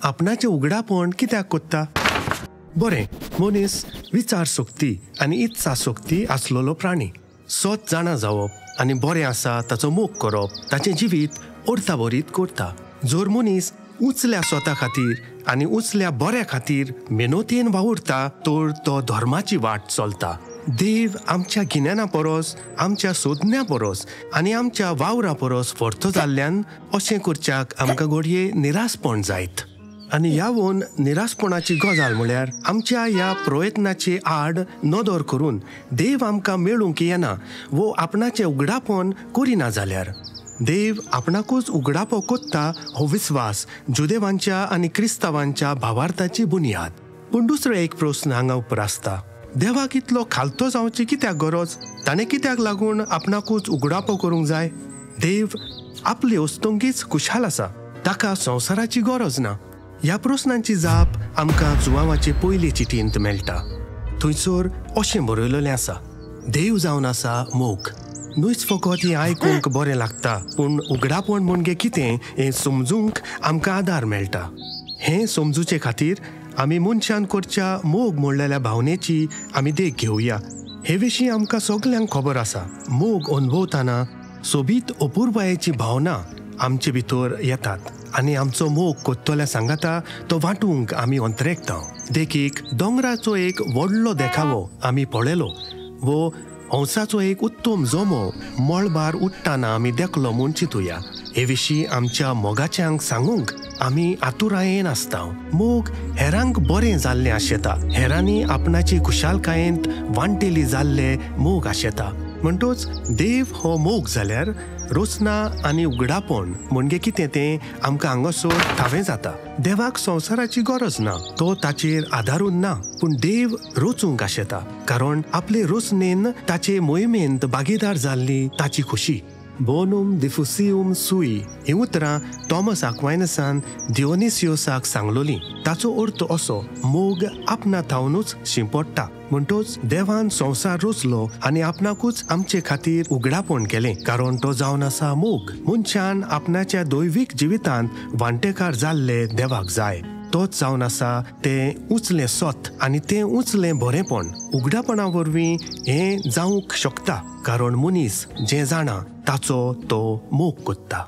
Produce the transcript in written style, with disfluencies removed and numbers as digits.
आपणाचें उगडापण कित्याक कोत्ता? बरें, मनीस विचार शक्ती आनी इत्सा शक्ती आसलेलो प्राणी. सत जाणा जावप आनी बरें आसा ताचो मोग करप ताचें जिवीत अर्थाभरीत करता. जर मनीस उंचल्या स्वता खातीर आनी उंचल्या बऱ्या खातीर मेहनतीन वावुरता तर तो धर्माची वाट चलता. देव आमच्या गिन्याना परस, आमच्या सोदण्या परस आनी आमच्या वावरा परस फरतो जाल्ल्यान अशें करच्याक आमकां घडये निरासपण जायत. आनी ह्यावन निरासपणाची गजाल म्हळ्यार आमच्या ह्या प्रयत्नाचे आड नदर करून देव आमकां मेळूंक येना वो आपणाचें उगडापण करिना जाल्यार. देव आपणाकूच उगडापो कोत्ता हो विस्वास जुदेवांच्या आनी क्रिस्तांवांच्या भावार्थाची बुन्याद. पूण दुसरो एक प्रस्न हांगा उप्रासता, देवाक इतलो खालतो जावची कित्याक गरज? ताणें कित्याक लागून आपणाकूच उगडापो करूंक जाय? देव आपले वस्तुंकीच खुशाल आसा, ताका संवसाराची गरज ना. ह्या प्रस्नांची जाप आमकां जुवांवाचे पयले चिटींत मेळटा. थंयसर अशें बरयलेलें आसा, देव जावन आसा मोग. न्हूच फकत हें आयकूंक बरें लागता, पूण उगडापण म्हणजे कितें हें समजूंक आमकां आदार मेळटा. हें समजुचे खातीर आमी मनशान करच्या मोग म्हणलेल्या भावनेची आमी देख घेवया. हे विशीं आमकां सगल्यांक खबर आसा. मोग अनुभवतना सोबीत अपुरबायेची भावना आमचे भितर येतात आनी आमचो मोग कोत्तल्या सांगाता तो वांटूंक आमी अंतरेकता. देखीक, दोंगराचो एक व्हडलो देखावो आमी पळयलो वो हंसाचो एक उत्तम जमो मळबार उडटाना आमी देखलो म्हूण चिंतुया. हे विशीं आमच्या मोगाच्यांक सांगूंक आमी आतुरायेन आसता. मोग हेरांक बरें जाल्लें आशेता, हेरांनी आपणाची खुशालकायेंत वांटेली जाल्ले मोग आशेता. म्हणटोच देव हो मोग जाल्यार रोचना आनी उगडापण म्हणजे कितें तें आमकां हांगासर ठावें जाता. देवाक संवसाराची गरज ना, तो ताचेर आदारून ना, पूण देव रोचूंक आशेता, कारण आपले रोचनेन ताचे मोहिमेंत भागीदार जाल्ली ताची खुशी. बोनूम दिफुसियम सुई हीं उतरां थॉमस आक्वायनसान दियोनिसियोसाक सांगलोलीं. ताचो अर्थ असो, मोग आपणा थावनूच शिंपडटा. म्हणटोच देवान संवसार रोचलो आनी आपणाकूच आमचे खातीर उगडापण केलें, कारण तो जावन आसा मोग. मनशान आपणाच्या दैवीक जिवितांत वांटेकार जाल्ले देवाक जाय. तोच जावन आसा तें उंचलें सत आनी तें उंचलें बरेंपण. उगडापणा वरवीं हें जावंक शकता, कारण मनीस जें जाणा ताचो तो मोग कोत्ता.